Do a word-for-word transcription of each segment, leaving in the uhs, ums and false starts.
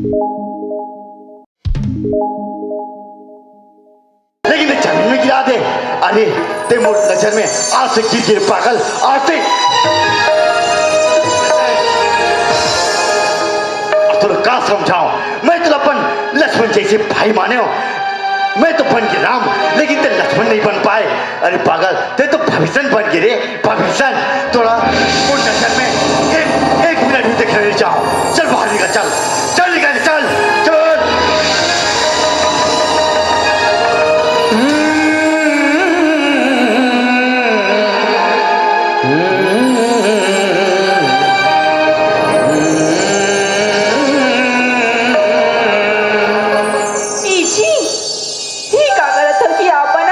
लेकिन ते जमीन में गिरा दे। अरे, ते मोर नजर में आज से गिर गिर पागल, आज ते अब तोला का समझाओ, मैं तो अपन लक्ष्मण जैसे भाई माने हो। मैं तो बन के राम, लेकिन ते लक्ष्मण नहीं बन पाए। अरे पागल, ते तो भविष्य बन के रे, भविष्य। तोला मोर नजर में एक, एक मिनट भी देखना नहीं चाहो। चल बाहर निकल, चल, चल निकल, चल, चल। इजी, ये का करत हव कि आप मन ह?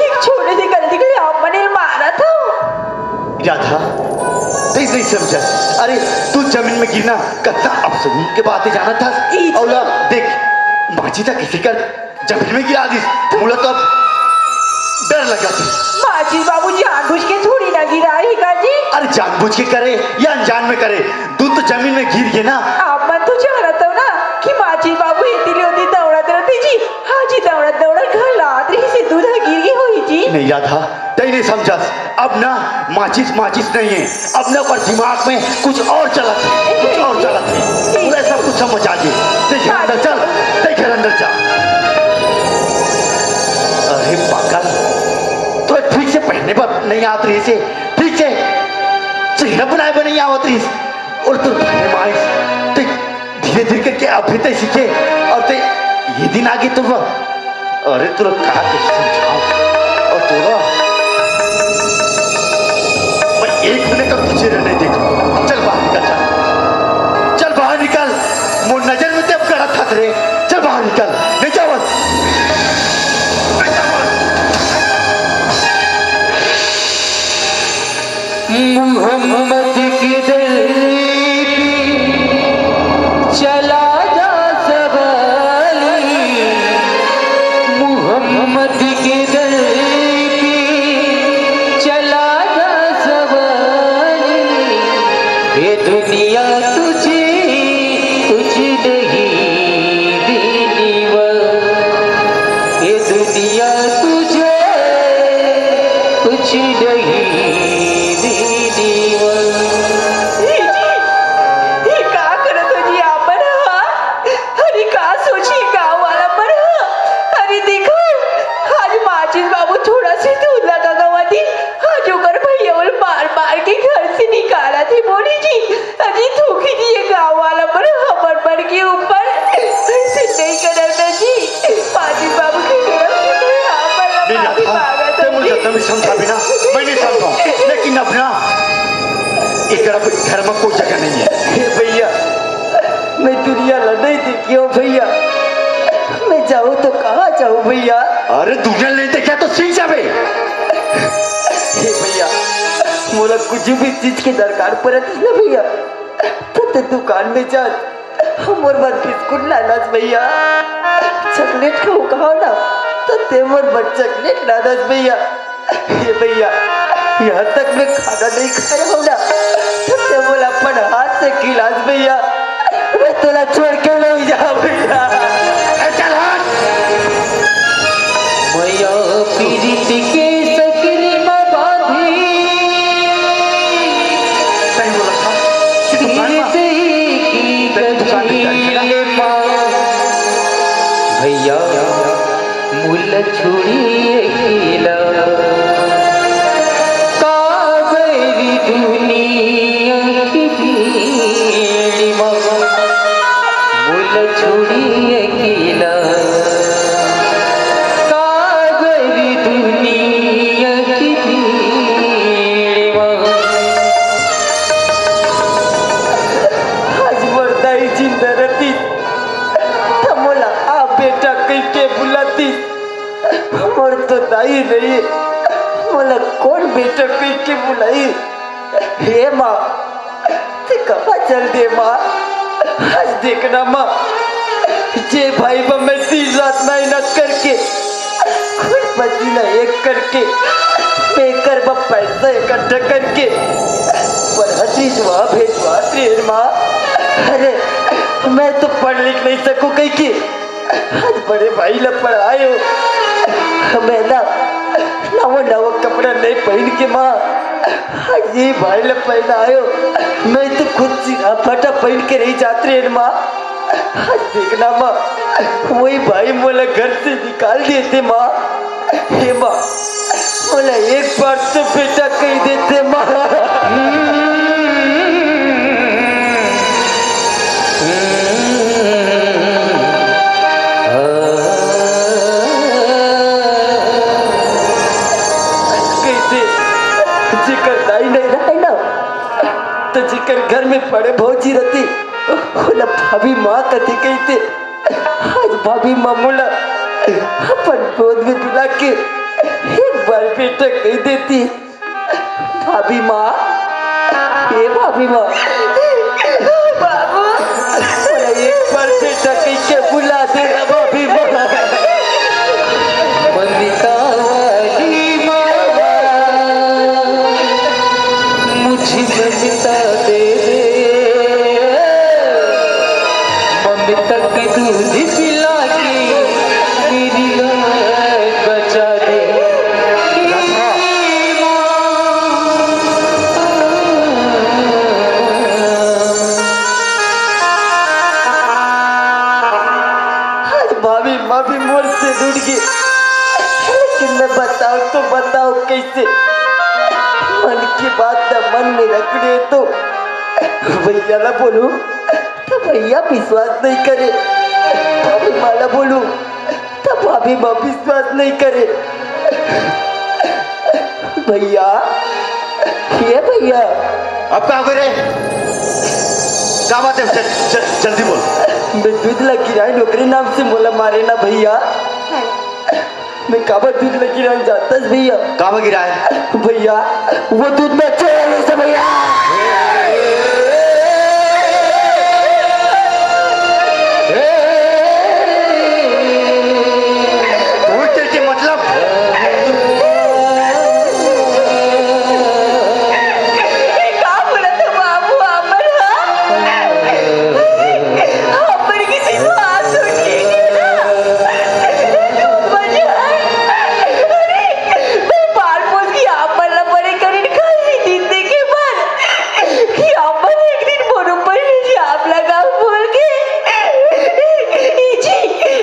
एक छोटे से गलती के लिए आप मन ल मारत हव। राधा, ते नहीं समझा। अरे, तू जमीन में गिरना कतना अपशगुन के बात हे, जानत हस? ई अउ ला, देख, माची त किसी कर जमीन में गिरा दिस। मोला तो अब डर लगा थी। माची बाबू जानबूझ के थोड़ी ना गिराही का जी। अरे, जानबूझ के करे या अनजान में करे, तू तो जमीन में गिर गे ना। आप मन तो जानत हव ना कि माची बाबू एती ले ओती दौड़त रहिथे जी। हाँ जी, दौड़त दौड़त घर ला आत रहिस हे, दूध ह गिर गे होही जी। नहीं राधा, तैं नहीं समझस। अब ना माचिस माचिस नहीं हे, अब ना ओकर दिमाग में कुछ और चलत हे, कुछ और चलत हे। तोला सब कुछ समझ आ गे। तैं घर अंदर चल, तैं घर अंदर जा। अरे पागल, तोला ठीक से पहने बर नहीं आत रहिस हे, ठीक से चेहरा बनाए बर नहीं आवत रहिस, अउ तोर भाई माइस, तैं धीरे धीरे करके अभी तक सीखे अउ ते ये दिन आगे तो वह। अरे तोला का कुछ समझाओ अउ तोला मैं एक मिनट का पीछे रहने देता। चल बाहर निकल, चल, चल बाहर निकल। मोर नजर में ते अब गड़ा था रे। चल बाहर निकल, नहीं जावत, नहीं जावत। मोहम्मद के दर पे चला जा सवाली, मोहम्मद के दर पे चला जा सवाली। ये दुनिया तुझे कुछ नहीं देने वाली, ये दुनिया तुझे कुछ नहीं देने वाली। ए जी, ये का करत हो जी आप मन ह? अरे का सोचही गाँव वाला मन ह? अरे देखो, आज माचिस बाबू थोड़ा से दूध लगा गवा दी, आज ओकर भैया ओला मार मार के घर से निकालत हे बोली जी। अजी थूकी जी, ये गाँव वाला मन हमर मन के ऊपर ऐसे नहीं करना जी। माचिस बाबू के तरफ से मैं आप मन ला नहीं माफी राधा, मांगत ते हूँ मुझे जी। जब भी समझा भी ना, मैं नहीं समझाऊँ, लेकिन अब ना इस तरह कोई घर में कोई जगह नहीं है। हे भैया, मैं दुनिया ला नहीं देखी हूँ भैया, मैं जाऊँ तो कहाँ जाऊँ भैया? अरे दुनिया नहीं देखा तो सीख जाबे। हे भैया, मोला कुछ भी चीज के दरकार पड़त ना भैया, तो ते दुकान में जा, मोर बर बिस्कुट लानस भैया, चॉकलेट खाहूँ कहा ना, तो ते मोर बर चॉकलेट लानस भैया। हे भैया, यहाँ तक मैं खाना नहीं खाया हूँ ना, तो ते मोला अपन हाथ से खिलास भैया, मैं तोला छोड़ के नहीं जाऊँ भैया। ए, चल हट। मया पीरित के सकरी म बांधी, सही बोला था। सिर्फ दुकान में। पीरित की सही दुकान में जाएगा। गठरी ले पा। भैया, मुल छुड़ी अकेला। कागरी दुनिया की भीड़ मा मुल छुड़ी अकेला। कागरी दुनिया की भीड़ मा। आज मोर दाई जिंदा रहती, त मोला आ बेटा कहिके बुलाती। मोर तो दाई नहीं, मोला कोन बेटा कहिके बुलाई? हे माँ, ते कहाँ चल दे माँ? आज देखना माँ, जे भाई बा मैं दिन रात मेहनत करके खून पसीना एक करके मैं कर बा पैसा इकट्ठा करके पढ़ती जुआ भेजवा तेर माँ। अरे मैं तो नहीं सकूं कहिके आज बड़े भाई ला पढ़ाए हो। मैं ना नवा नवा कपड़ा नहीं पहन के माँ, आज ये भाई ला पहनाए हो। मैं तो खुद सिरा फटा पहन के नहीं जात रहे माँ। आज देखना माँ, वही भाई मोला घर से निकाल देते माँ। हे माँ, मोला एक बार तो बेटा कह देते माँ। कहिथे, जेकर दाई नहीं रहे ना, तो जेकर घर में बड़े भौजी रहती, ओला भाभी माँ कथे कहिथे। आज भाभी माँ मोला अपन गोद में बुला के एक बार बेटा कह देती। भाभी माँ, ए भाभी माँ, बाबू, मोला एक बार बेटा कह के बुला देना भाभी माँ। ममता वाली माँ, मुझे ममता दे दे, ममता के दूध पिला के मेरी गाय बचा दे। आज भाभी माँ भी मोर से रूठ गई, लेकिन मैं बताओ तो बताओ कैसे? मन की बात ना मन में रख ले तो भैया ना बोलूं तो भैया विश्वास नहीं करे, भाभी माँ ना बोलूं तो भाभी माँ विश्वास नहीं करे। भैया, ये भैया। अब का हो रे? का बात है? जल-, जल-, जल्दी बोल। मैं दूध ला गिराए नौकरी नाम से मोला मारे ना भैया। मैं काबर दूध ला गिराए जानतस भैया? काबर गिराए? भैया, वो दूध में चोर है भैया। दूध के मतलब? ए, का बोलत हो बाबू, हमर ह? हमर किसी को हाथ तो ठीक है ना? दूध बचा है। अरे, मैं पाल पोस के आप मन ला बड़े करिन, खाली दिन देखे बर। कि आप मन एक दिन मोर ऊपर इल्जाम लगाओ बोल के। ए जी,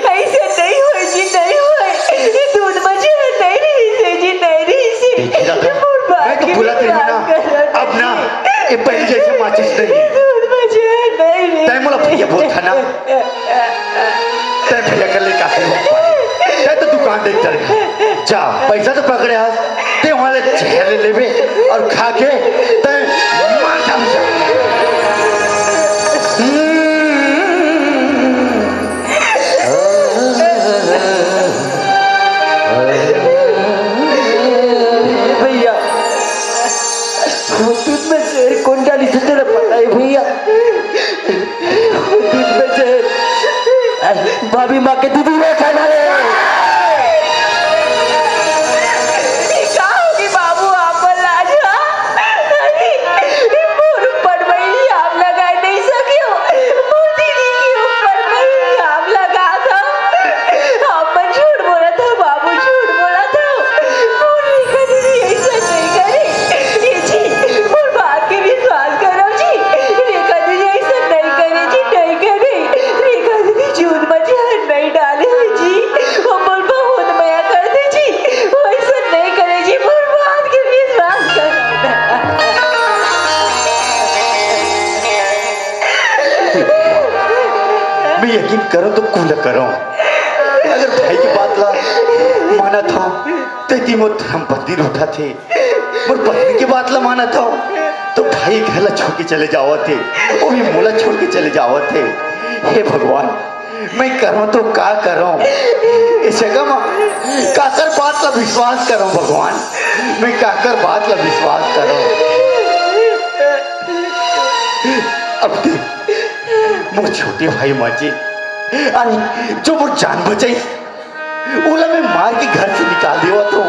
ऐसे नहीं होए जी, नहीं होए। ये दूध बचा नहीं रही से जी, नहीं रही से। देखी रहा था। मोर बात मैं तो के बुला तेरी विश्वास ना। करो अब ना, जी। ये पहले जैसे माचिस नहीं है। दूध बचा नहीं रही तय मोला से। भैया बोल था ना। तय भैया कर ले काफी हो पाए। तय तो दुकान देख डर गया। जा, पैसा तो पकड़े हाथ। ते वहाँ ले चेहरे लेबे और खा के तय मार जा। भैया, वो दूध में जहर कौन डाली से तेरा पता है भैया? वो दूध में जहर भाभी माँ के दूध में खाना ले। का होगी बाबू, आप लाज, हाँ? अरे, मोर ऊपर में इल्जाम लगा नहीं सकियो, मोर दीदी के ऊपर में इल्जाम लगा था। आप मन झूठ बोला था बाबू, झूठ बोला था। मोर रेखा दीदी ऐसा नहीं करे। ये जी, मोर बात के विश्वास करो जी। रेखा दीदी ऐसा नहीं करे जी, नहीं करे। रेखा दीदी झूठ मत नहीं डाले जी, वो मोर बहुत मया कर दे जी, वो ऐसा नहीं करे जी, मोर बात के विश्वास कर। मैं यकीन करो तो कुल करो, अगर भाई की बात ला माना था तो इतनी मोर धर्म पत्नी रूठा थे, मोर पत्नी की बात ला माना था तो भाई घर ला छोड़ के चले जावत हे, वो भी मोला छोड़ के चले जावत हे। हे भगवान, मैं करूं तो का करूं? इस जगह में काकर बात ला विश्वास करूं भगवान? मैं काकर बात ला विश्वास करूं? अब देख, मोर छोटे भाई माँ जी, अरे, जो मोर जान बचाई, ओला मैं मार के घर से निकाल देवत हूँ।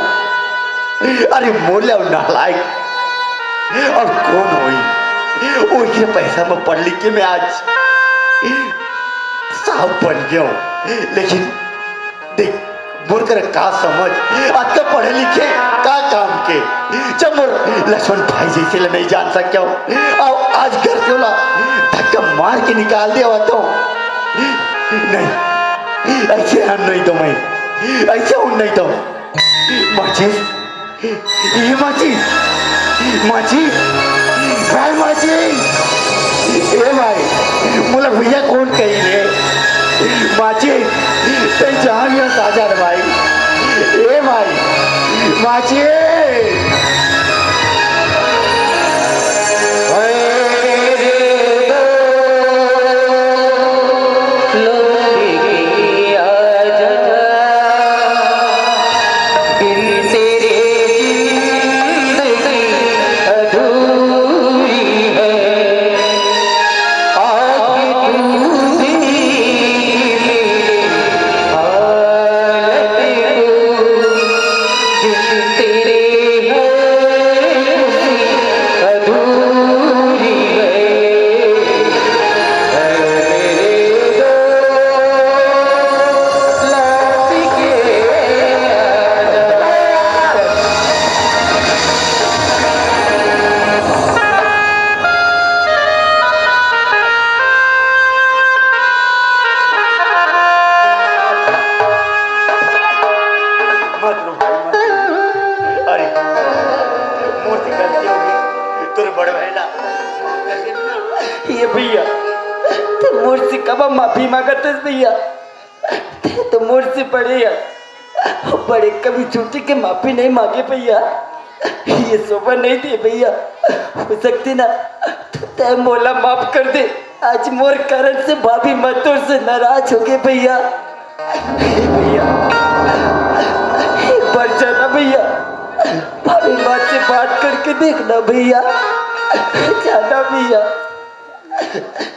अरे मोर ले अउ नालायक अउ कौन होई? ओही के पैसा में पढ़ लिख के मैं आज अब बन गयो, लेकिन देख, मोर कर का समझ, अतका पढ़े लिखे का काम के, जब मोर लक्ष्मण भाई जैसे ले नहीं जान सक्यो, अउ आज घर से ओला धक्का मार के निकाल दे तो नहीं, ऐसे हम नहीं दो मैं, ऐसे हम नहीं दो। माचिस, ये माचिस, माचिस, भाई माचिस, ए भाई, मोला भैया कौन कही रे? माचिस, ते जहाँ भी हो ताजा रे भाई, ए भाई, माचिस। मत रो भाई, मत रो। अरे, मोर से गलती हो गई। तोरे बड़े भाई ला माफ कर दे ना। ये भैया, ते मोर से कब माफी मांगत हस भैया? ते तो मोर से बड़े हस। बड़े कभी छोटे के माफी नहीं मांगे भैया। ये शोभा नहीं दे भैया। हो सकती ना, तो तय मोला माफ कर दे। आज मोर कारण से भाभी मैं तोर से नाराज हो गए भैया। भैया, एक बार जाना भैया, भाभी माँ से बात करके देखना भैया, जाना भैया,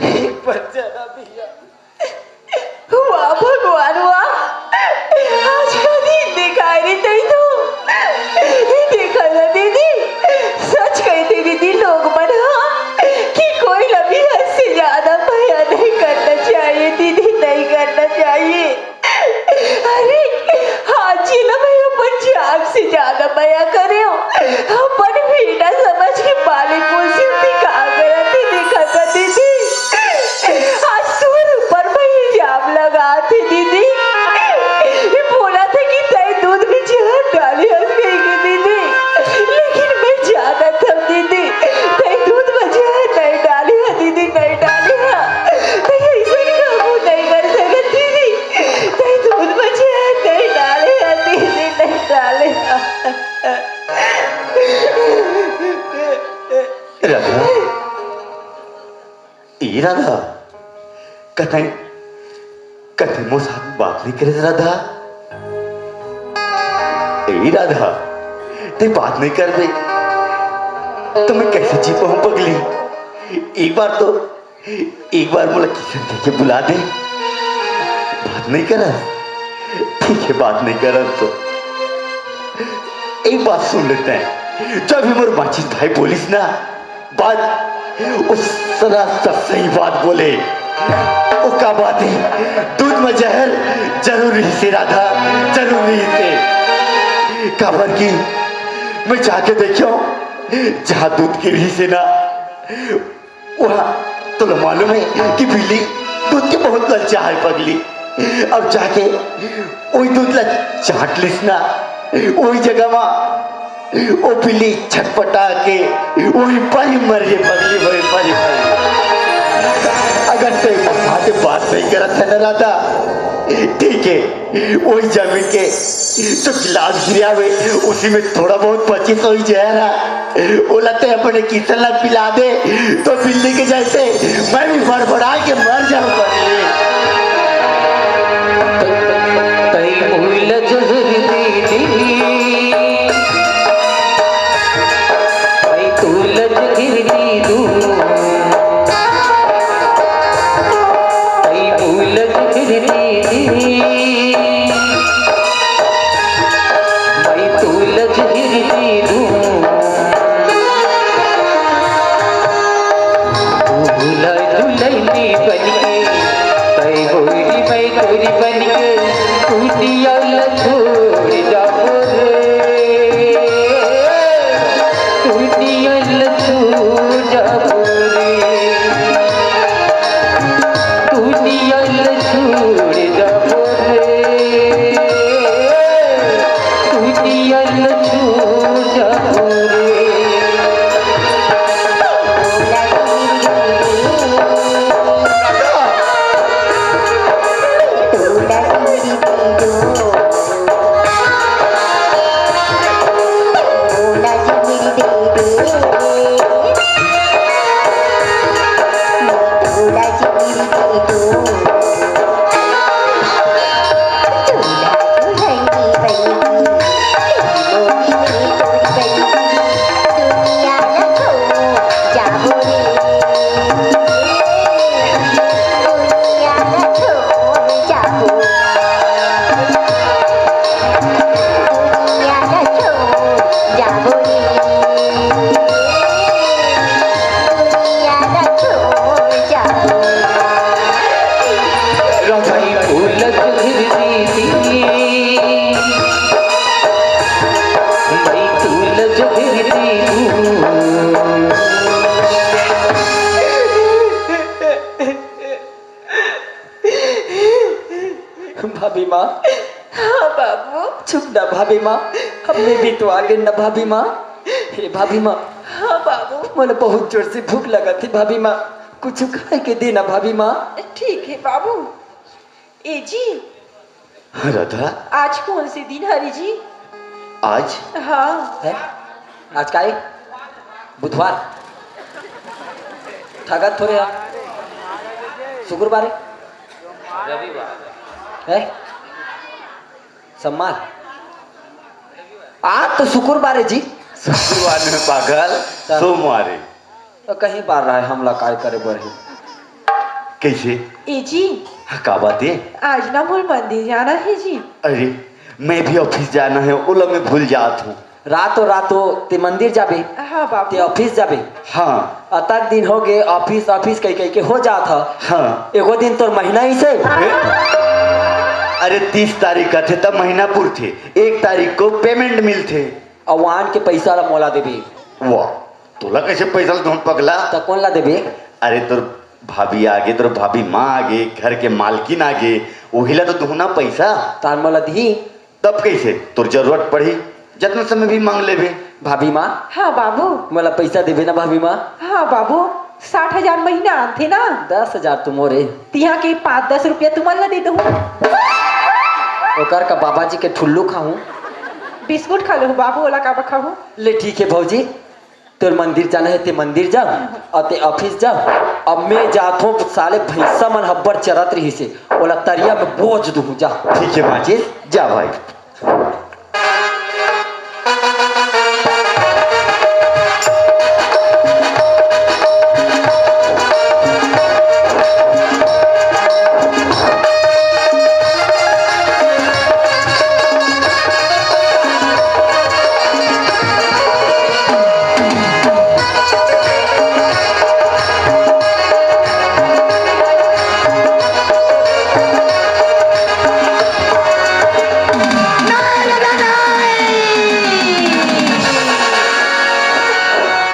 एक बार जाना भैया। वाह भगवान वाह, आज का दिन दिखाई रे तई तो। ये देखा ना दीदी, सच कहते दीदी लोग मन हा कि कोई ला भी हद से ज्यादा मया नहीं करना चाहिए दीदी, नहीं करना चाहिए। अरे, हाँ जी ला मैं अपन जान से ज्यादा मया करे हूँ, अपन बेटा समझ के पाले पोसे हूँ, का गया दीदी, खता दीदी। आज तोर ऊपर में इल्जाम लगा थे दीदी। ये बोला था कि तय दूध में जहर डाली हस कही के दीदी, लेकिन मैं जानत हूँ दीदी, तय दूध में जहर नहीं डाली है दीदी, नहीं डाली है। तय ऐसे काबू नहीं कर सकत दीदी, तय दूध में जहर नहीं डाली है दीदी, नहीं डाली है। राधा, ए राधा, कतई, कतई मोर साथ बात नहीं करे राधा। ए राधा, ते बात नहीं करबे तो मैं कैसे जी पाऊं पगली? एक बार तो, एक बार मोला किसन कह के बुला दे। बात नहीं करस? ठीक है, बात नहीं करस तो एक बात सुन लेते हैं। जब भी मोर माचिस भाई बोलिस ना, बात, वो सरासर सही बात बोले। वो का बात है, दूध में जहर जरूर रहिसे राधा, जरूर रहिसे। काबर कि मैं जाके देखियो, जहाँ दूध के रहिसे ना, वहाँ तोला मालूम है कि बिल्ली दूध के बहुत ललचा है पगली। अब जाके वही दूध ला चाट लिस ना, वही जगह मा ओ बिल्ली छटपटा के वही पर ही मर गई पगली, वही पर ही मर गई। अगर ते मोर साथे बात नहीं करत है ना राधा, ठीक है, वही जमीन के जो गिलास गिरा हुए, उसी में थोड़ा बहुत बची सोई जहर है, ओला ते अपने किसन ला पिला दे, तो बिल्ली के जैसे मैं भी बड़बड़ा के मर जाऊं पगली। तई मुला जहर दे दे, तई तू लज फिर दे दूं, तई मुला जहर दे दे, तई तू लज फिर दे दूं। दूल्हा दुल्हन बनके बन के दुनिया ल छोड़ जाबो रे, दुनिया ल छोड़ जाबो रे, दुनिया ल छोड़ जाबो रे, दुनिया ल छोड़ जाबो रे। भाभी माँ। हाँ बाबू। चुप ना भाभी माँ, हमने भी तो आगे ना भाभी माँ। हे भाभी माँ। हाँ बाबू। मोला बहुत जोर से भूख लगत हे भाभी माँ, कुछ खाए के देना भाभी माँ। ठीक है बाबू। ए जी। हाँ राधा। आज कौन से दिन हरे जी? आज? हाँ। है? आज का है? बुधवार। ठगत थोड़े यार। शुक्रवार है? रविवार। है? सोमवार। आज तो शुक्रवार है जी। शुक्रवार में पागल, हाँ। सोमवार है। तो कहीं बार रहा है, हमला काय करे बर है? कैसे? ए जी। हाँ, का बात है? आज ना मोर मंदिर जाना है जी। अरे, मैं भी ऑफिस जाना है, ओला मैं भूल जात हूँ। रातो रातो ते मंदिर जाबे, हाँ बाबू। ते ऑफिस जाबे। हाँ। अतक दिन हो गए, ऑफिस ऑफिस कह कह के हो जात ह। हाँ। एगो दिन तोर महीना ही से। ए? अरे, तीस तारीख आथे त महीना पुरथे, एक तारीख को पेमेंट मिलथे। अउ आन के पैसा ला मोला देबे। वाह, तोला कैसे पैसा ला दूं पगला? त कोन ला देबे? अरे, तोर भाभी आगे, तोर भाभी माँ आगे, घर के मालकिन आगे, वही ला तो दूं ना पैसा। तान मोला दिही। तब कैसे? तोर जरूरत पड़ही, जतना समय भी मांग लेबे। भाभी माँ। हाँ बाबू। मोला पैसा देबे ना भाभी माँ? हाँ बाबू, साठ हजार महीना आनथे ना। दस हजार तो मोरे। तिहा के पाँच दस रुपया तुमन ला दे दूँ। ओकर का बाबा जी के ठुल्लू खाहूँ? बिस्कुट खा लो बाबू, ओला का खाहूँ? ले ठीक है भौजी, तोर मंदिर जाना है ते मंदिर जा, अउ ते ऑफिस जा। अब मैं जात हूँ, साले भैंसा मन हब्बड़ चरत रहिसे, ओला तरिया में बोज दूँ जा। ठीक है माँ जी, जा भाई।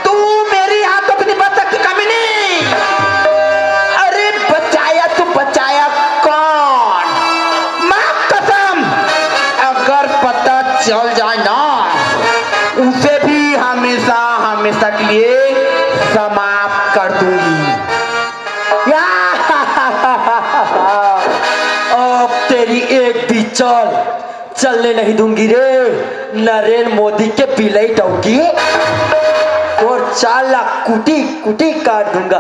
तू मेरी हाथों से नहीं बच सकती कमीनी। अरे बचाया तो बचाया कौन? माँ कसम, अगर पता चल जाए ना, उसे भी हमेशा हमेशा के लिए समाप्त कर दूंगी। अब तेरी एक भी चाल चलने नहीं दूंगी रे, नरेंद्र मोदी के बिलई डौकी। तोर चाल ला कुटी कुटी काट दूंगा।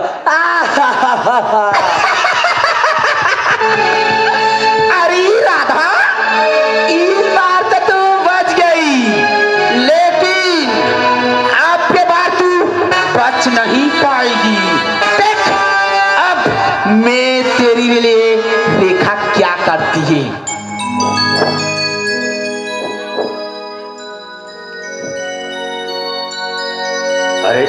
अरे राधा, इस बार तो तू बच गई, लेकिन अब के बार तू बच नहीं पाएगी। देख, अब मैं तेरे लिए रेखा क्या करती है। अरे,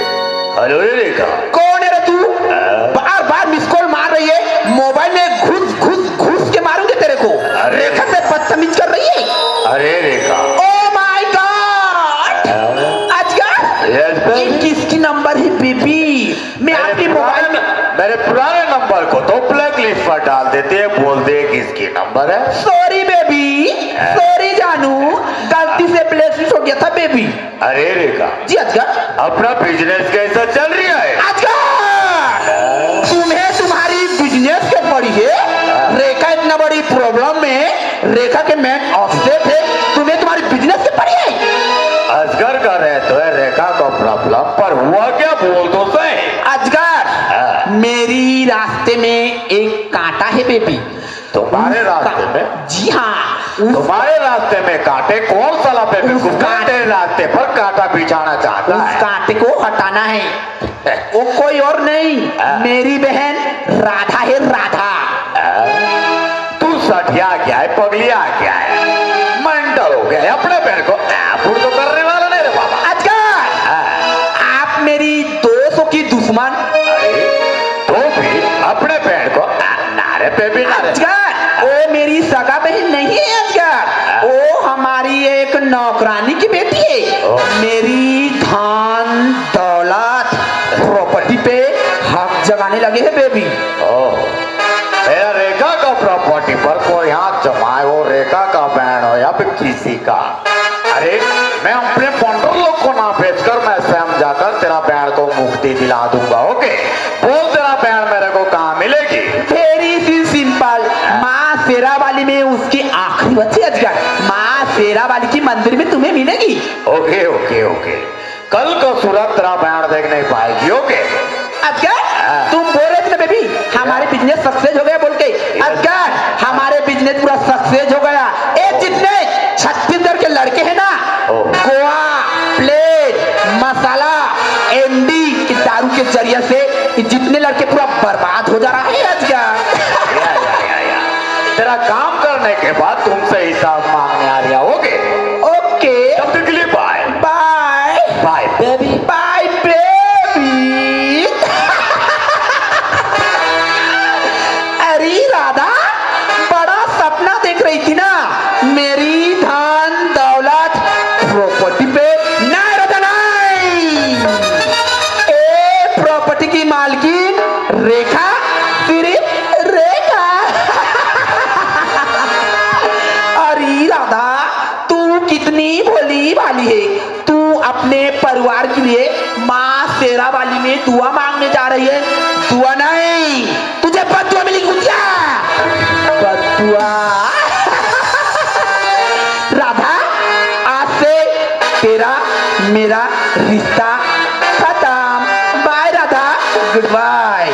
हेलो रे रेखा। कौन है रे तू? आ? बार बार मिस कॉल मार रही है, मोबाइल में घुस घुस घुस के मारूंगी तेरे डाल देते हैं, बोल दे किसकी नंबर है। सॉरी बेबी, सॉरी जानू, गलती से ब्लेसिंग हो गया था बेबी। अरे रेखा, जी अजगर। अपना बिजनेस कैसा चल रहा है? अजगर, तुम्हें तुम्हारी बिजनेस के पड़ी है। रेखा इतना बड़ी प्रॉब्लम में, रेखा के मैन अपसेट है, तुम्हें तुम्हारी बिजनेस के पड़ी है। अजगर कह रहे तो है रेखा का प्रॉब्लम, पर हुआ क्या, बोल तो सही। अजगर, हाँ। मेरी रास्ते में एक कांटा है बेबी। तुम्हारे उस रास्ते का-, में? जी हाँ, उस तुम्हारे रास्ते में कांटे? कौन साला बेवकूफ उस कांटे तेरे रास्ते पर कांटा बिछाना चाहता उस है? कांटे को हटाना है। वो कोई और नहीं, हाँ। मेरी बहन राधा है, राधा। हाँ। तू सठिया गया है, पगलिया गया है, मेंटल हो गया है, अपने बहन को आ, फुर्र तो करने वाला नहीं रे बाबा। अजगर, हाँ। आप मेरी दोस्तों की दुश्मन। अरे, तो भी अपने बहन को आ, ना रे बेबी, ना रे। अजगर, वो मेरी सगा बहन नहीं है अजगर, हाँ। वो हमारी एक नौकरानी की बेटी है। ओ। मेरी धन दौलत प्रॉपर्टी पे हक जमाने लगे हैं बेबी। ओ, मेरा रेखा का प्रॉपर्टी पर कोई हाथ जमाए, वो रेखा का बहन हो या फिर किसी का। अरे, मैं अपने पंडर लोग को ना बेचकर मैं स्वयं जाकर तेरा बहन को मुक्ति दिला दूंगा। ओके, बोल तेरा बहन मेरे को कहाँ मिलेगी? Very simple, माँ शेरावाली में उसकी आखिरी बच्ची अजगर, माँ शेरावाली की मंदिर में तुम्हें मिलेगी। ओके, ओके, ओके। कल को सूरत तेरा बहन देख नहीं पाएगी, ओके? अजगर, हाँ। तुम बोल रहे थे ना बेबी, हमारे बिजनेस सक्सेस हो गया बोल के। अजगर, हमारे बिजनेस पूरा सक्सेस हो गया। ए, जितने छत्तीसगढ़ के लड़के हैं ना, ओ। गोवा, प्लेट, मसाला, एमडी की दारू के जरिए से ये जितने लड़के पूरा बर्बाद हो जा रहा है अजगर। या, या, या, या। तेरा काम करने के बाद तुमसे हिसाब मांगने आ रहा, ओके? ओके। तब तक के लिए बाय। बाय। बाय, बेबी। बाय, बेबी। अरे राधा, बड़ा सपना देख रही थी ना, मेरी धन दौलत प्रॉपर्टी पे। नहीं राधा, नहीं। ए प्रॉपर्टी की मालकिन रेखा, सिर्फ रेखा। अरे राधा, तू कितनी भोली भाली है। तू अपने परिवार के लिए माँ शेरावाली में दुआ मांगने जा रही है। दुआ नहीं, तुझे बद्दुआ मिली, कुतिया। बद्दुआ। राधा, आज से तेरा मेरा रिश्ता खत्म। बाय राधा, गुड बाय।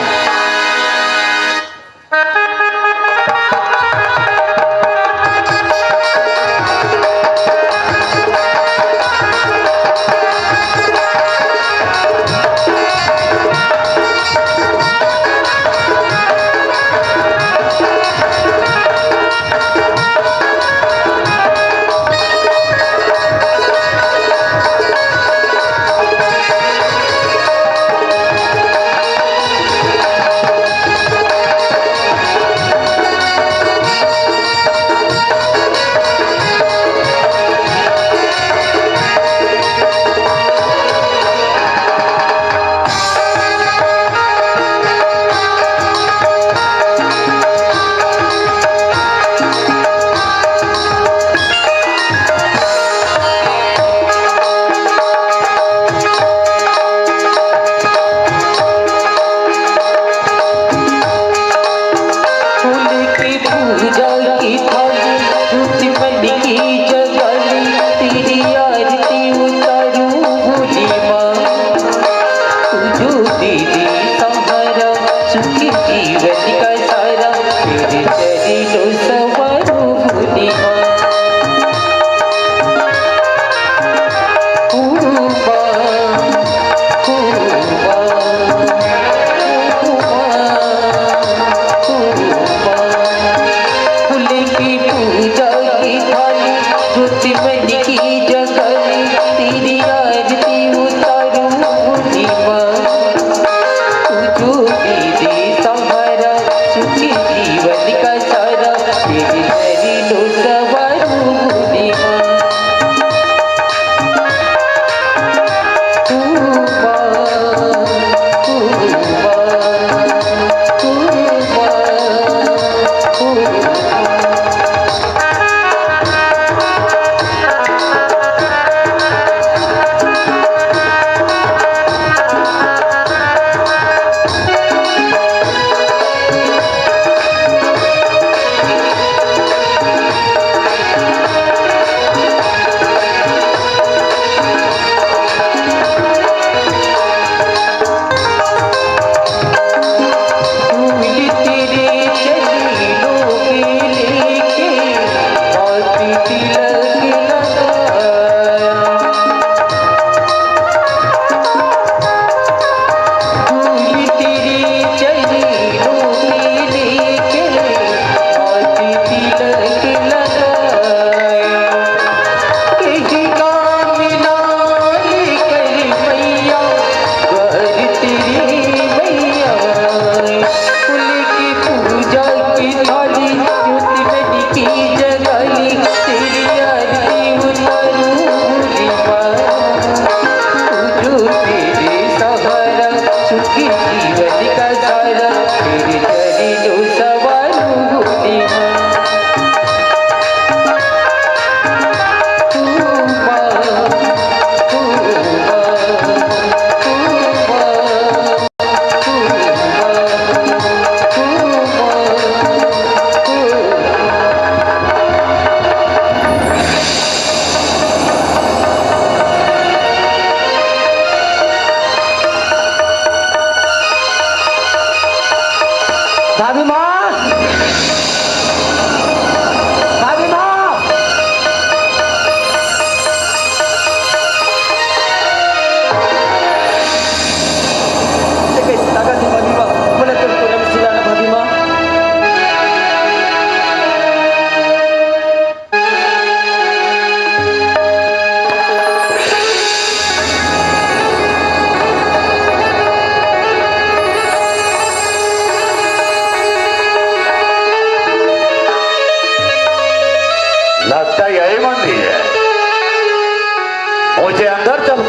फूल की पूजा की थाली, दुश्मन की जगाली, तेरी आरती उतारूं भोली माँ। तू जो दे दे सहारा, सुखी जीवन का सारा, तेरे चरणों संवारूं भोली माँ।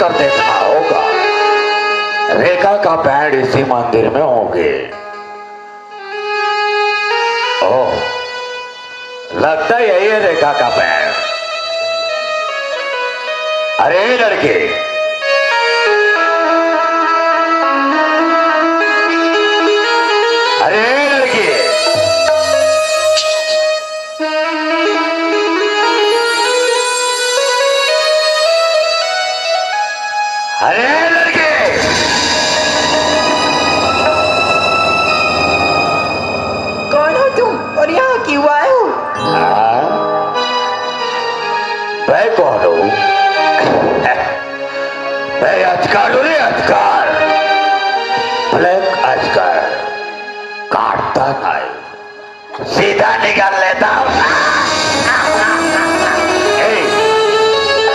कर देखना होगा। रेखा का पैर इसी मंदिर में होंगे। ओह, लगता है यही है रेखा का पैर। अरे लड़के, अरे लड़के, अरे लड़के। कौन हो तुम और यहाँ क्यों आए हो? हाँ? मैं कौन हूँ? मैं अजगर हूँ रे, अजगर। ब्लैक अजगर। काटता नहीं, सीधा निगल लेता हूँ। ए,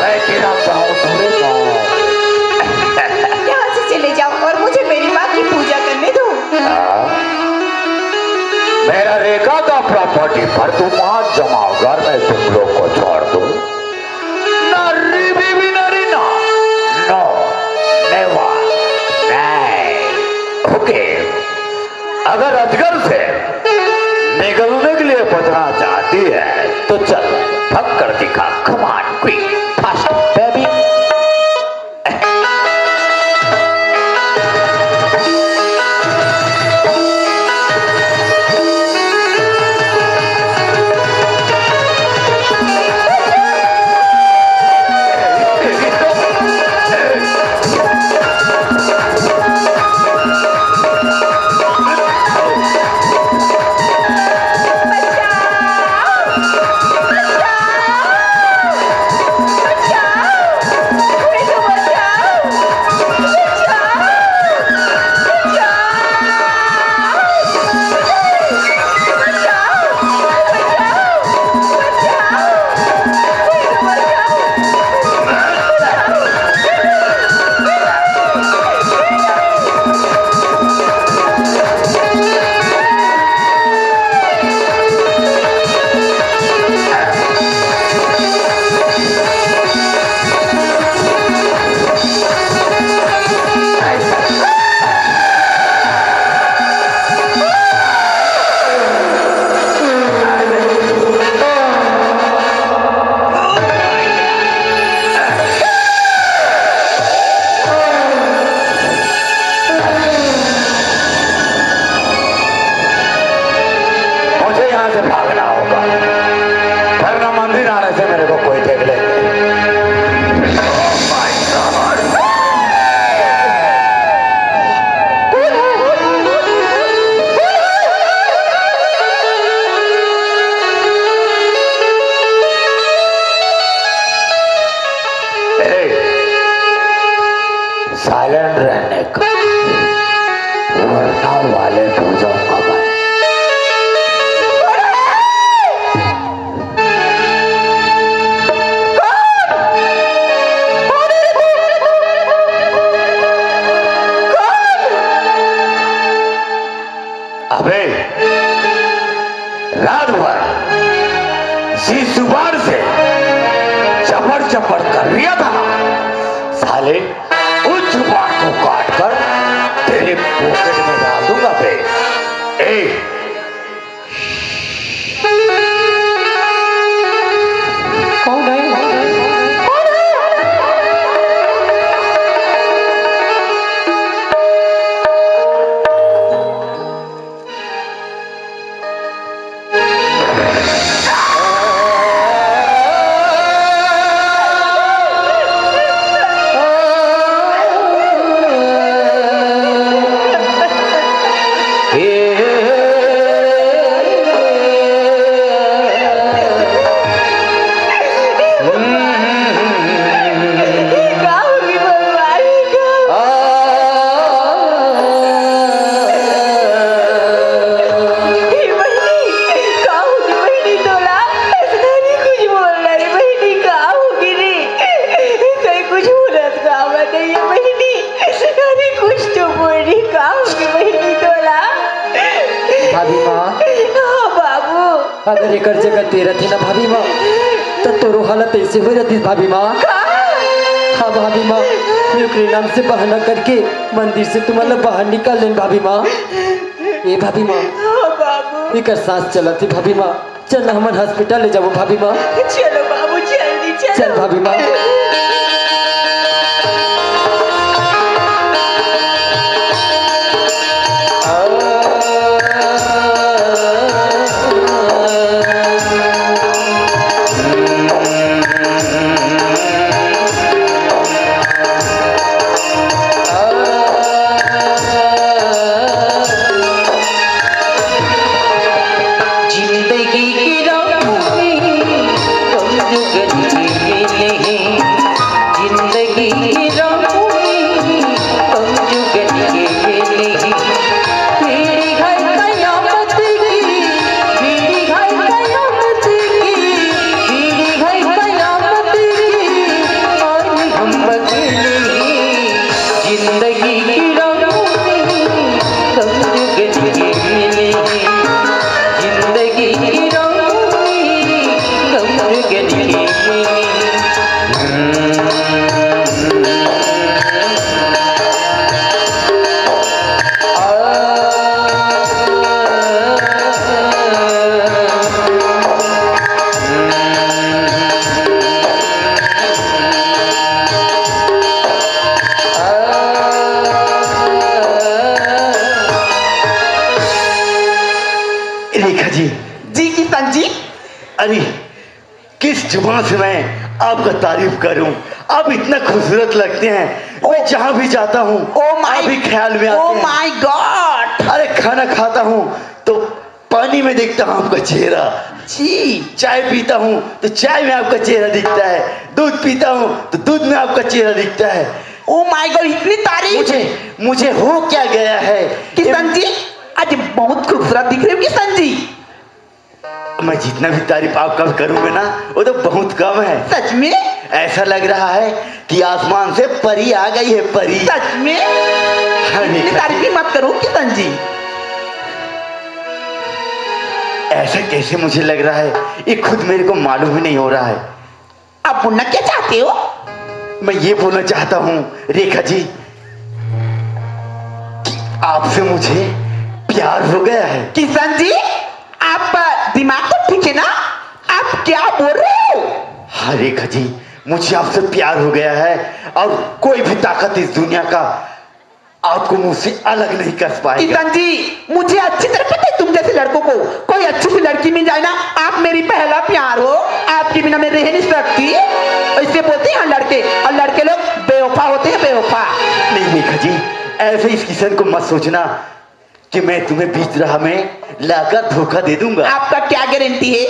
मैं तेरा गाँव थोड़े गाँव। यहाँ से चले जाओ और मुझे मेरी माँ की पूजा करने दो। हाँ? मेरा रेखा का प्रॉपर्टी पर तुम हाथ जमाओ, अगर मैं तुम लोग को छोड़ दूँ। नरी बीबी नरी ना, no, never, नहीं। ओके, अगर अजगर से निगलने के लिए बचना चाहती है तो चल, भग कर दिखा, come on, quick, fast, baby। मुझे यहाँ से भागना होगा, वरना मंदिर आने से मेरे को कोई देख लेंगे। साइलेंट रहने का, वरना वाले हो जाऊंगा मैं। अबे, रात भर जिस जुबान से चपड़ चपड़ कर रिया था ना, साले, उस जुबान को काट कर तेरे पॉकेट में डाल दूंगा बे। ए, कौन है? हे बहिनी, का होगे बहिनी तोला? अरे कुछ बोल ना रे बहिनी, का होगे रे? तैं कुछ बोलत काबर नइ हे बहिनी? अरे कुछ तो बोल रे, का होगे बहिनी तोला? भाभी माँ। हाँ बाबू। अगर एकर जगह तैं रहिते ना भाभी माँ, त तोरो हालत अइसे होय रहितिस भाभी माँ। का? हाँ भाभी माँ। मैं ओकरे नाम से बहाना करके मंदिर से तुमन ला बाहर निकाल लेन भाभी माँ। ए भाभी माँ, हाँ बाबू। एकर सांस चलत हे भाभी माँ, चल ना हमन हॉस्पिटल ले जाबो भाभी माँ। चलो बाबू, जल्दी चलो। चल भाभी माँ। जिंदगी के राह में कम जुगत के मिले, जिंदगी के राह में कम जुगत के मिले। पीढ़ी है कयामत की, पीढ़ी है कयामत की, पीढ़ी है कयामत की, और हम अकेले। जिंदगी की राहों में कम जुगत के मिले, जिंदगी की राहों में कम जुगत के मिले। रेखा जी। जी किशन जी। अरे, किस जुबान से मैं आपका तारीफ करूं? आप इतना खूबसूरत लगते हैं। मैं जहां भी जाता हूं, ओ माय, आप ही ख्याल में आते हैं। माय गॉड। अरे, खाना खाता हूं तो पानी में देखता हूं आपका चेहरा। जी। चाय पीता हूं तो चाय में आपका चेहरा दिखता है, दूध पीता हूं तो दूध में आपका चेहरा दिखता है। ओ माय गॉड, इतनी तारीफ। मुझे, मुझे हो क्या गया है? किशन जी, आज बहुत खूबसूरत दिख रहे हो किशन जी। मैं जितना भी तारीफ आपका करूंगा ना, वो तो बहुत कम है। सच में? ऐसा लग रहा है कि आसमान से परी आ गई है, परी। सच में? हाँ, इतनी तारीफ भी मत करो किशन जी। ऐसा कैसे मुझे लग रहा है, ये खुद मेरे को मालूम ही नहीं हो रहा है। आप बोलना क्या चाहते हो? मैं ये बोलना चाहता हूँ रेखा जी कि आपसे मुझे प्यार हो गया है। किशन जी, आप दिमाग तो ठीक है ना? आप क्या बोल रहे हो? हाँ रेखा जी, मुझे आपसे प्यार हो गया है और कोई भी ताकत इस दुनिया का आपको मुझसे अलग नहीं कर पाएगा। किशन जी, मुझे अच्छी तरह पता है तुम जैसे लड़कों को, कोई अच्छी सी लड़की मिल जाए ना, आप मेरी पहला प्यार हो, आपके बिना मैं रह नहीं सकती। इससे बोलते हैं लड़के, और लड़के लोग बेवफा होते हैं, बेवफा। नहीं रेखा जी, ऐसे इस किशन को मत सोचना कि मैं तुम्हें बीच राह में लाकर धोखा दे दूंगा। आपका क्या गारंटी है?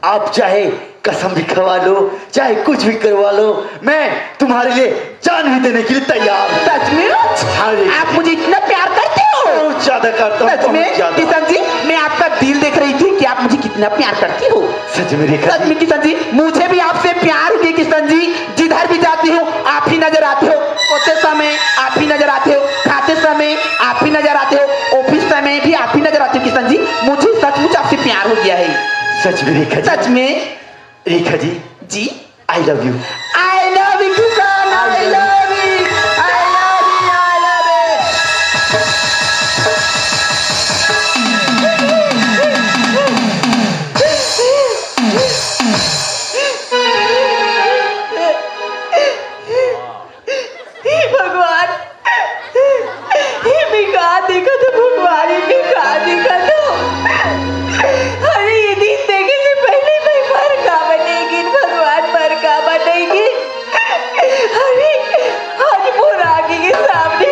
आप चाहे कसम भी खवा लो, चाहे कुछ भी करवा लो, मैं तुम्हारे लिए जान भी देने के लिए तैयार हूँ। सच में? हाँ जी। आप मुझे इतना प्यार करते हो? बहुत ज्यादा करता हूँ, सच में? बहुत ज्यादा। किशन जी, मैं आपका दिल देख रही थी कि आप मुझे कितना प्यार करते हो। सच में रेखा सच जी। में किशन जी, मुझे भी आपसे प्यार हो गया किशन जी। जिधर भी जाती हूँ, आप ही नजर आते हो। सोते समय आप ही नजर आते हो, खाते समय आप ही नजर आते हो, ऑफिस समय भी आप ही नजर आते हो किशन जी। मुझे सचमुच आपसे प्यार हो गया है। सच में रेखा जी। सच में। रेखा जी। जी। I love you। I love you Kishan, I love you, I love you, I love you। हे भगवान, हे मैं का देखत हूँ भगवान, हे मैं का देखत हूँ। अरे ये दिन देखे से पहले मैं मर का बनेगी भगवान, मर का बनेगी। अरे आज मोर आँखी के सामने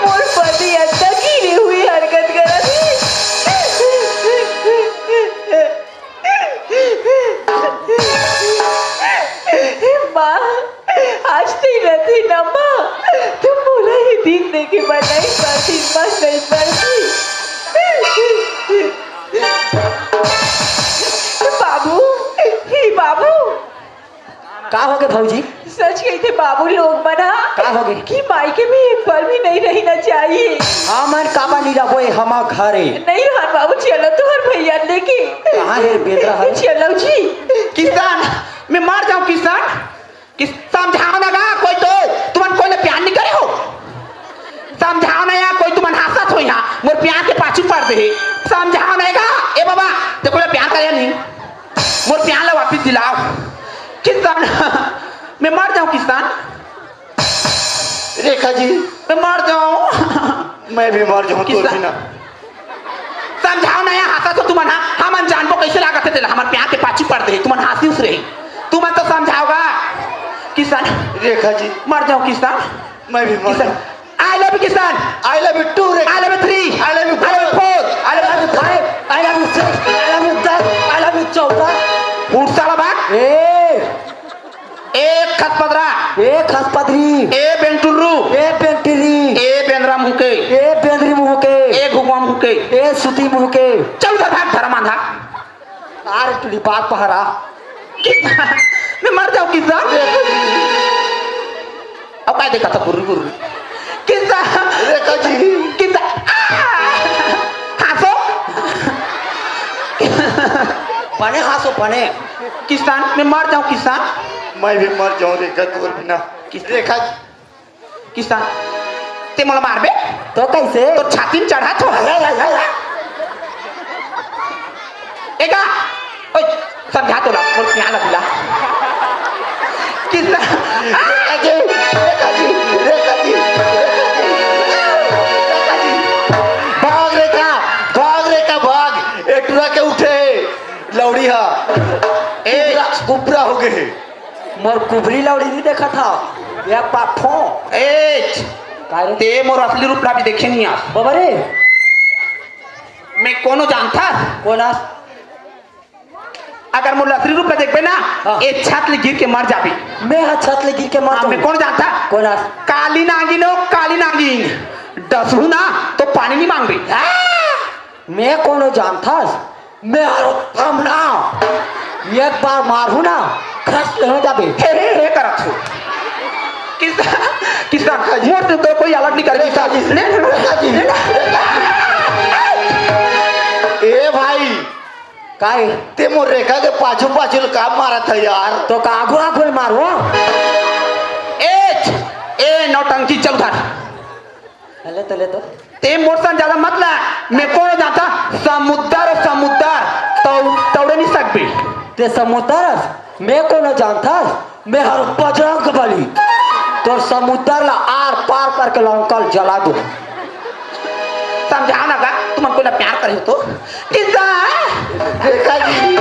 मोर पति अतना घिने हुए हरकत करत हे। माँ, आज ते रथे ना माँ, त मोला ये दिन देखे बर नहीं पड़ती, बस नहीं पड़ती। बाबू, हे बाबू। का होगे भौजी? सच कहिथे बाबू लोग मन ह का होगे? कि मायके में एक पल भी नहीं रहना चाहिए। हमन काबर नहीं रहबो ए हमा घर ए? नहीं रहन बाबू, चलो तुहर भैया लेके। कहाँ हे बेंदरा ह? चलो जी। किशन, मैं मर जाऊं किशन। कि समझाव ना गा, कोई तो तुमन कोई ले प्यार नहीं करे हो। समझाव ना या कोई तुमन हंसत हो यहाँ, मोर प्यार के पाछू पड़ दे। समझाव ना गा, ए बाबा, ते कोई ले प्यार करे नहीं, मोर प्यार ला वापिस दिलाव। किसान, मैं मर जाऊं किसान। रेखा जी। मैं मर जाऊं। मैं भी मर जाऊं तोर किसान। बिना। समझाव ना या, हंसा तो तुमन हा, हमन जानबो कैसे लागत हे तेला, हमर प्यार के पाछू पड़ दे, तुमन हंसी उस रही, तुमन तो समझाव गा। किसान। रेखा जी। मर जाऊं किसान। मैं भी मर किसान। जाऊं। I love you किसान। I love you too, Rekha. I love you three। I love you I love you four। I love you five। I love you six। I love you दस। I love you चौदह। उठ साला भाग। ए। ए खसपदरा। ए खसपदरी। ए बेंटुर्रू। ए बेंटिरी। ए बेंदरा मुंह के। ए बेंदरी मुंह के। ए घुघुआ मुंह के। ए सुती मुंह के। चल उधर भाग धर्म आंधा। आरे टुरी बात पहरा। मैं मर जाऊं किसान। अब काय देखा था गुर्री गुर्री। किसान। रेखा जी। किसान। आ! हंसो। बने हंसो, बने। किसान, मैं मर जाऊं किसान। मैं भी मर जाऊं रेखा तोर बिना। किसान। रेखा जी। किसान, ते मोला मारबे? तो कैसे? तो छाती में चढ़ा तो। एगा, ओए, समझा तो ला, मोर प्यार ला दिला। किसान, रेखा जी, रेखा जी, रेखा जी, रेखा जी। भाग रेखा, भाग रेखा, भाग। ए टुरा के उठे, लौड़ी हा। ए, कुबरा, कुबरा हो गए हे। मोर कुबरी लौड़ी नहीं देखा था, या पाठो। ए, का रे? ते मोर असली रूप ला भी देखे नहीं आस। बाबा रे। मैं कोनो जानता? कोन आस? अगर मोर असली रूप ला देखबे ना, हाँ। ए छत ले गिर के मर जाबे। मैं हा छत ले गिर के मर हाँ, जाऊँ? मैं कोनो जानता? कोन आस? काली नागिन हो, काली नागिन। डसहू ना, तो पानी नहीं मांगबे। आ! मैं कोनो जानथस? मैं हर थम ना, एक बार मारहूं ना, खस ले हो जाबे। हे, हे, हे करत हो। किसा, किसा, मोर से तो कोई अलग नहीं करे, किसा। ले, ले, ले, ले। ए भाई, काय? ते मोर रेखा के पाछू पाछू ले का मारत है यार? तो का आगू आगू ले मारो? ए, ए नौटंकी चौधर। ले तो, ले तो। ते मोर सन ज्यादा मत ला, मैं कोनो जानता, समुद्र, समुद्र, तौ-, तौड़े नहीं सकबे। ते समुद्र, मैं कोनो जानता, मैं हर बजरंग बली। तोर समुद्र ला आर पार करके लंका ल जला दो। समझाव ना गा, तुमन कोई ला प्यार करे हो तो? किसा? रेखा जी।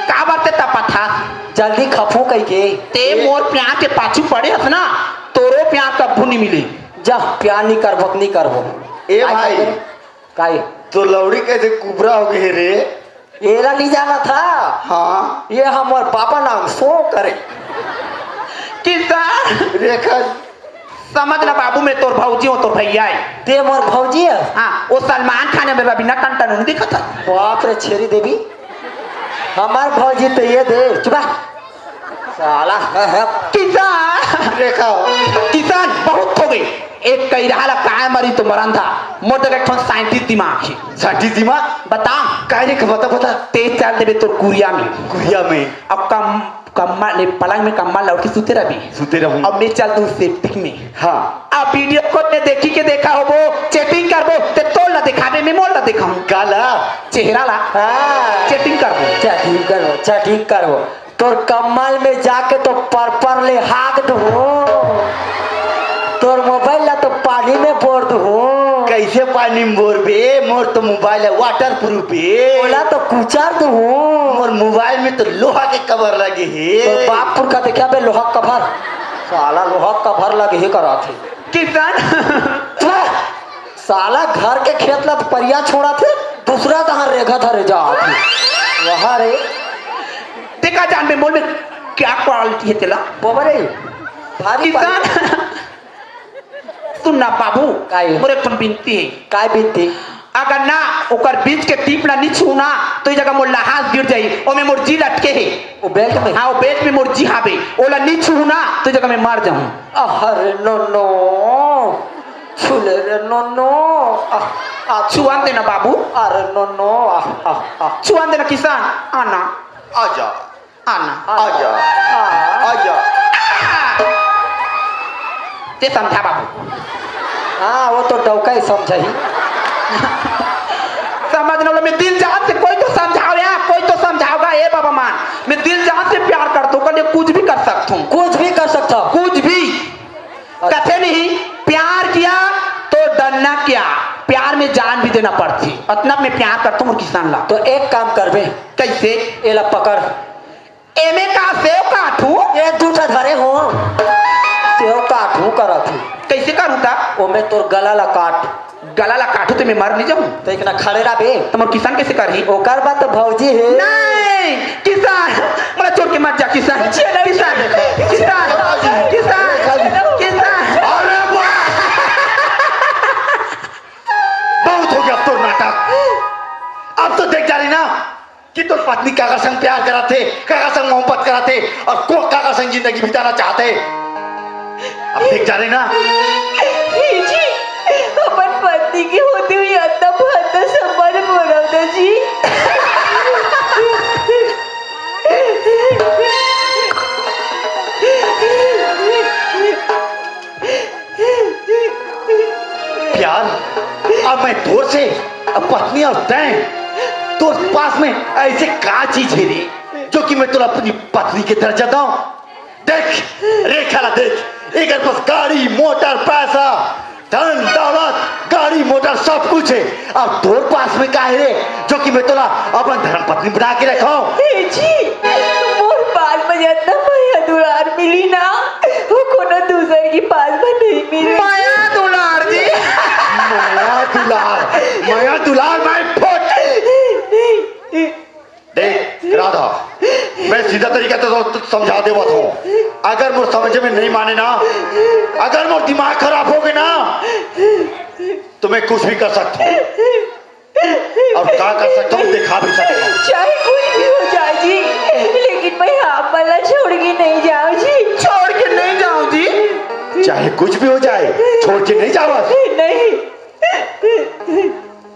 का बात है तपत हा? जल्दी खफू कही के। ते मोर प्यार के पाछू पड़े हस ना, तोरो प्यार कभू नहीं मिले। जा, प्यार नहीं करबो, नहीं करबो। ए काय भाई। करबो? काय? तो लौड़ी कैसे कुबरा हो गए रे? एला नहीं जाना था। हाँ। ये हमर पापा नाम सो करे। किसा? रेखा। समझ ना बाबू, मैं तोर भौजी हूँ, तोर भैया है। ते मोर भौजी है? हाँ, वो सलमान खान है, मेरा बिना टन टन नहीं दिखा था। बाप रे छेरी देवी, हमार भौजी तो ये दे। चुप। साला। किसान। रेखा। किसान, बहुत हो गई। एक कइरहा ला काय मरी तो मरन था। मोर जगह एक ठन scientist दिमाग है। Scientist दिमाग? बता। काय रे, बता, बता। ते चल देबे तोर कुरिया में। कुरिया में। अब कम, कम्मा ले, पलंग में कम्मा लौट के सुते रही। सुते रहूं। अब मैं चल दूं septic में। हाँ। अब video call में देखी के देखा होबो, chatting करबो, ते तोर ला देखाबे, मैं मोर ला देखाऊं। काला? चेहरा ला। हाँ। Chatting करबो। Chatting करबो, chatting करबो। तोर कम्मल में जाके तो परपर ले हाग दो। तोर मोबाइल ला तो पानी में बोर दो। कैसे पानी में बोर बे? मोर तो मोबाइल है waterproof बे। ओला तो कुचर दो। मोर मोबाइल में तो लोहा के कवर लगे हे। तोर बाप पुरखा देखा बे लोहा कवर। साला लोहा कवर लगे हे करा थे। किसान। साला घर के खेत ला तो परिया छोड़ा थे, दूसरा तहां रेघा धरे जा थे। वहा रे। ते का जान बे मोर में क्या quality है तेला? बोबरे, भारी किसान। भारी। सुन ना बाबू, काय? मोर एक ठन बिनती है। काय बिनती? अगर ना ओकर बीच के टीप ला नी छू ना, तो ये जगह मोर लहास गिर जाई। ओमे मोर जी लटके है। वो belt में? हाँ, वो belt में मोर जी हावे। ओला नी छू ना, तो ये जगह मैं मर जाऊं। अरे नो नो, छू ले रे नो नो। आ, आ, छुआन देना बाबू। अरे नो नो, आ, आ, आ। छुआन देना किसान, आना। आजा। आना। आजा। आ। आजा। ते समझा बाबू। हाँ, वो तो डौका ही समझही। समझ लो, मैं दिल जान से कोई तो समझाओ यार, कोई तो समझाओगा। ए बाबा मान, मैं दिल जान से प्यार करता हूँ, कल कुछ भी कर सकता हूँ। कुछ भी कर सकता हूँ। कुछ भी। अच्छा। कथे नहीं, प्यार किया तो डरना क्या, प्यार में जान भी देना पड़ती। अतना मैं प्यार करता हूँ मोर किसान ला। तो एक काम करबे। कैसे? एला पकड़। एमे का सेव काटू? ए दू ठा धरे हो। सेव काटू करत ही। कैसे करूँ ता? ओमे तोर गला ला काट। गला ला काटू ते मैं मर नहीं जाऊँ? तो एक ना खड़े रह बे। तो मोर किसान कैसे करही? ओकर बाद तो भौजी है। नहीं, किसान, मोला छोड़ के मत जा किसान। चलो, किसान, चलो। किसान, किसान, किसान। अरे वाह! बहुत हो गया अब तो नाटक। अब तो देख जा रही ना कि तोर पत्नी काकर संग प्यार करत हे, काकर संग मोहब्बत करत हे, और को काकर संग जिंदगी बिताना चाहत हे। अब देख जा रही ना। हे जी, अपन पत्नी के होते हुए अतना भारी सम्मान मनावत हे जी। प्यार, अब मैं तोर से, अब पत्नी और तैं, तोर पास में ऐसे का चीज है रे, जो कि मैं तोला अपनी पत्नी के दर्जा दूं? देख, रेखा ला देख, एकर पास गाड़ी, मोटर, पैसा, धन, दौलत, गाड़ी, मोटर सब कुछ है, और तोर पास में का है रे, जो कि मैं तोला अपन धर्म पत्नी बना के रखूं? हे जी, मोर पास में जतना मया दुलार मिली ना, वो कोनो दूसर के पास में नहीं मिली। मया दुलार जी। मया दुलार, मया दुलार, मैं फुट। देख राधा, मैं सीधा तरीका से तो समझा देवत हूँ। अगर मोर समझ में नहीं माने ना, अगर मोर दिमाग खराब हो गए ना, तो मैं कुछ भी कर सकता हूँ। और का कर सकता हूँ, दिखा भी सकता हूँ। चाहे कुछ भी हो जाए जी, लेकिन मैं आप मन ला छोड़ के नहीं जाऊँ जी। छोड़ के नहीं जाऊँ जी। चाहे कुछ भी हो जाए, छोड़ के नहीं जावा। नहीं।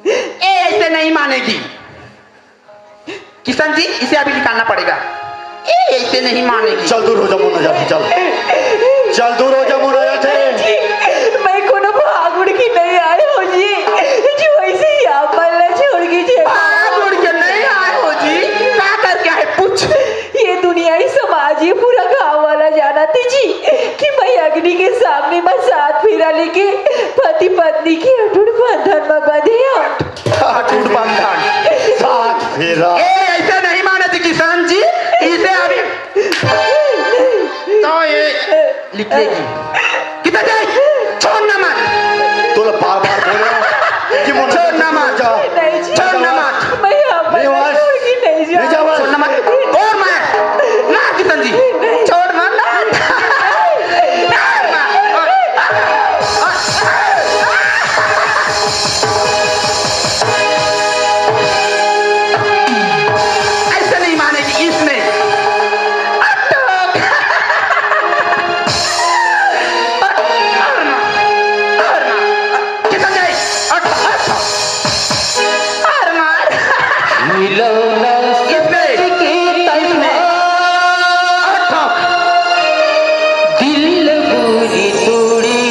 ए ऐसे नहीं मानेगी। किशन जी, इसे अभी निकालना पड़ेगा। ए, ऐसे नहीं मानेगी। चल दूर हो जा मोना जाति, चल। चल दूर हो जा मोना जाति। जी, मैं कोनो भाग उड़ के नहीं आए हो जी। जो ऐसे ही आप मन ला छोड़ के जे भाग उड़ के नहीं आए हो जी। का करके आए पूछ। ये दुनिया, ये समाज, ये पूरा गांव वाला जानत हे जी कि मैं अग्नि के सामने में सात फेरा लेके पति पत्नी के अटूट बंधन में बंधे हूँ। अटूट बंधन। सात फेरा। ए, ऐसे नहीं माने जी किशन जी, इसे अभी तो ये लिखेगी। किशन जी, छोड़ ना मत। तोला बार-बार बोल रहा हूँ कि मोना छोड़ ना मत। जा। नहीं जी। छोड़ ना मत। मैं यहाँ पर नहीं, बस। छोड़ के नहीं जाऊँ। नहीं जाऊँ, बस। छोड़ ना मत। और मार। मार किशन जी। नहीं। छोड़ मत। मार। मार। ऐसे नहीं मानेगी इसने। अटक। अरे माँ, अरे माँ, किशन जी, अटक, अटक। अरे माँ। मिलो न इसने, समझ के तन्हा। अटक। दिल बुरी तोड़ी।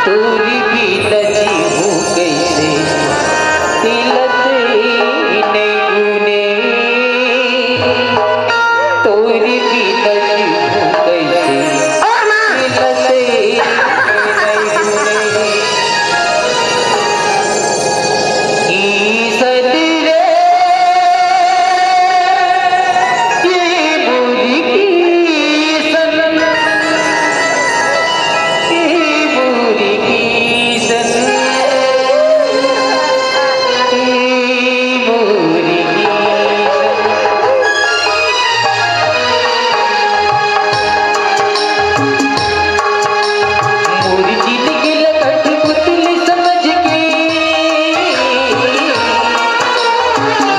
तोरी बिना जीहूँ कइसे, तिलत नइ गुने। तोरी बिना जीहूँ कइसे, तिलत नइ गुने। ईसन रे, ये मोरी ईसन, ये मोरी ईसन, ये मोरी ईसन। मोर जिनगी ला कठपुतली समझ के,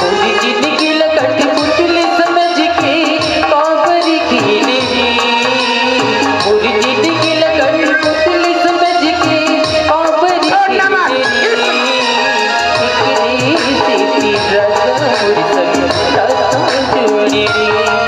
मोर जिनगी ला कठपुतली समझ के, काबर खेले रे। मोर जिनगी ला कठपुतली समझ के, काबर खेले रे। एकरे सेती राजा मोर संग राता जोड़े रे।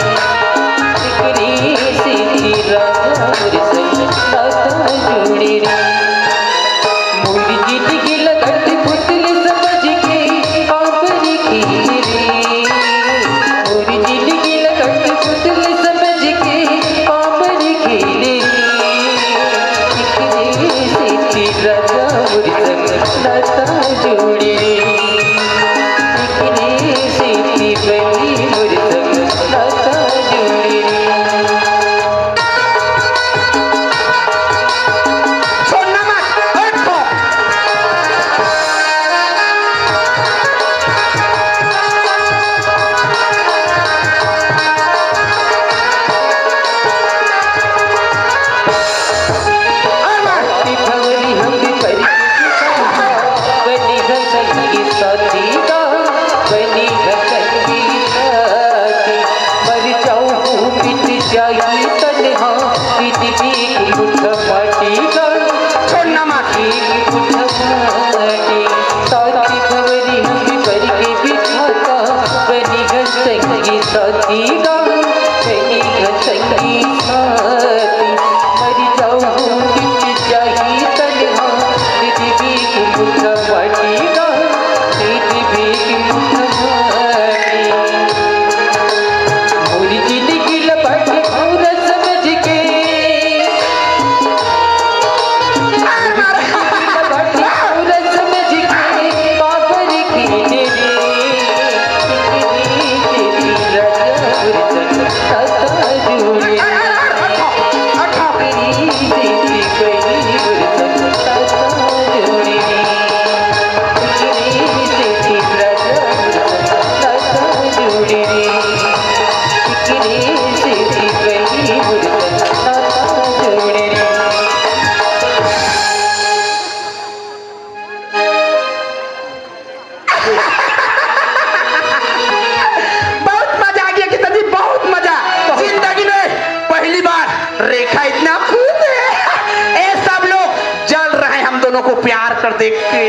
कर देख के।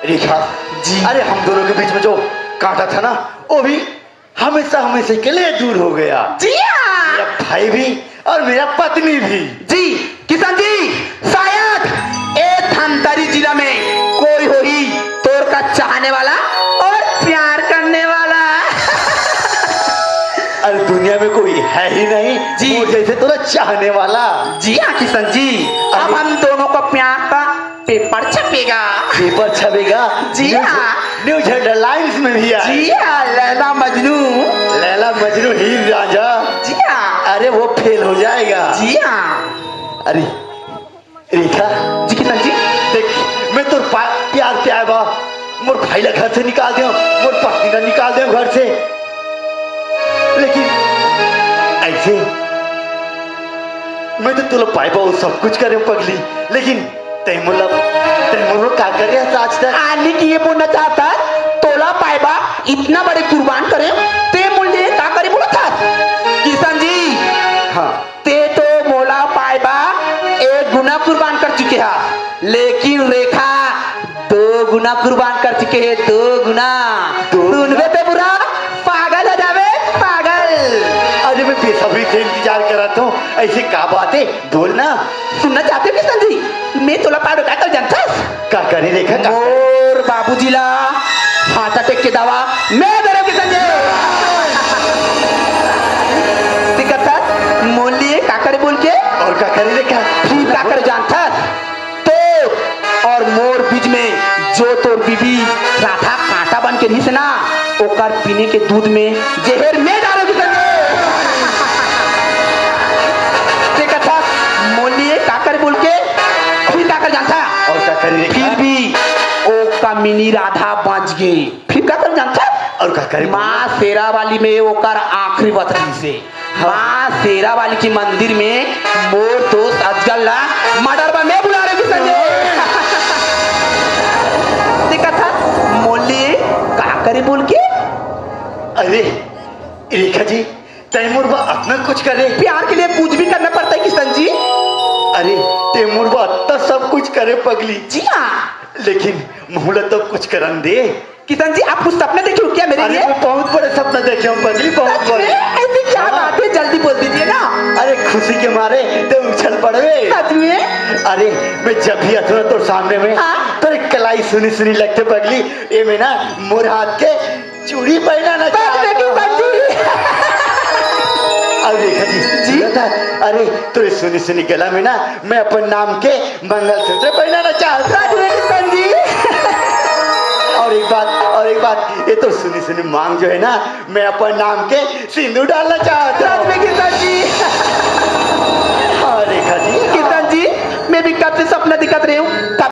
रेखा जी। अरे, हम दोनों के बीच में जो कांटा था ना, वो भी हमेशा हमेशा के लिए दूर हो गया। जी हाँ। मेरा भाई भी और मेरा पत्नी भी। जी, किशन जी, शायद ए धमतरी जिला में कोई होही तोर का चाहने वाला और प्यार करने वाला। अरे, दुनिया में कोई है ही नहीं जी। वो जैसे तोरा चाहने वाला। जी हाँ किशन जी, अब अरे। हम दोनों का प्यार का पेपर छपेगा। पेपर छपेगा? जी न्यूज, हाँ। न्यूज हेडलाइंस में भी आए। जी हाँ, लैला मजनू। लैला मजनू, हीर रांझा। जी हाँ। अरे, वो फेल हो जाएगा। जी हाँ। अरे रेखा। जी किशन जी। देख, मैं तोर पा-, प्यार के आए बा, मोर भाई ला घर से निकाल देव, मोर पत्नी ला निकाल देव घर से, लेकिन ऐसे मैं तो तोला पाए बा, वो सब कुछ करे पगली, लेकिन तै मोला, तै मोला का करे हस आज तक? आने की ये बोलना चाहता, तोला पाए बा, इतना बड़े कुर्बान करे, ते मोला का करे बोला था? किशन जी, हाँ। ते तो मोला पाए बा एक गुना कुर्बान कर चुके हा, लेकिन रेखा दो गुना कुर्बान कर चुके है, दो गुना। दो गुना? सुनबे ते बुरा पागल हो जावे, पागल। अरे, मैं बेसब्री से इंतजार कर रहा था, ऐसे का बात है? बोल ना। सुनना चाहते हो किशन जी? मैं तोला पाए बर का कर जानथस? का करे रेखा, का करे? मोर बाबूजी ला हार्ट अटैक के दवा मैं दे रहा हूँ किशन जी। दिक्कत था, मोर लिए का करे बोल के? और का करे रेखा? फिर का करे जानथस? तो और मोर बीच में जो तोर बीबी राधा कांटा बन के रहिस ना, ओकर पीने के दूध में जहर मैं डालो किशन जी। ते कथा मोर लिए का करे बोल के, फिर का कर जानथा? और का करे रेखा? फिर भी ओ कमीनी राधा बच गे। फिर का कर जानथा? और का करे बोल? माँ शेरावाली में ओकर आखिरी बत रहिस हे। हाँ। माँ शेरावाली के मंदिर में मोर दोस्त अजगर ला मर्डर बर मैं बुला रहे किशन जी। ते कथा मोर लिए का करे बोल के? अरे रेखा जी, तै मोर बर अतना कुछ करे। प्यार के लिए कुछ भी करना पड़ता है किशन जी। अरे, तै मोर बर अतना सब कुछ करे पगली। जी हाँ। लेकिन मोला तो कुछ करन दे। किशन जी, आप कुछ सपने देखे हो क्या मेरे अरे, लिए? मैं बहुत बड़े सपना देखे हूँ पगली, बहुत सच बड़े। में? ऐसी क्या हाँ। बात है, जल्दी बोल दीजिए ना। अरे, खुशी के मारे तै उछल पड़बे। सच में? अरे, मैं जब भी आथों ना तोर सामने में, हाँ। तोर कलाई सुनी सुनी लगथे पगली। ए में ना मोर हाथ के चूड़ी पहनाना सच में चाहता किशन हूँ। जी? अरे रेखा जी, जी? सुना था? अरे, तोरे सुनी सुनी गला में ना मैं अपन नाम के मंगलसूत्र पहनाना चाहता हूँ। सच में किशन जी? और एक बात, और एक बात, ये तोर सुनी सुनी मांग जो है ना, मैं अपन नाम के सिंदूर डालना चाहता हूँ। सच में किशन जी? हाँ रेखा जी। किशन जी, मैं भी कब से सपना दिखत रही हूँ, कब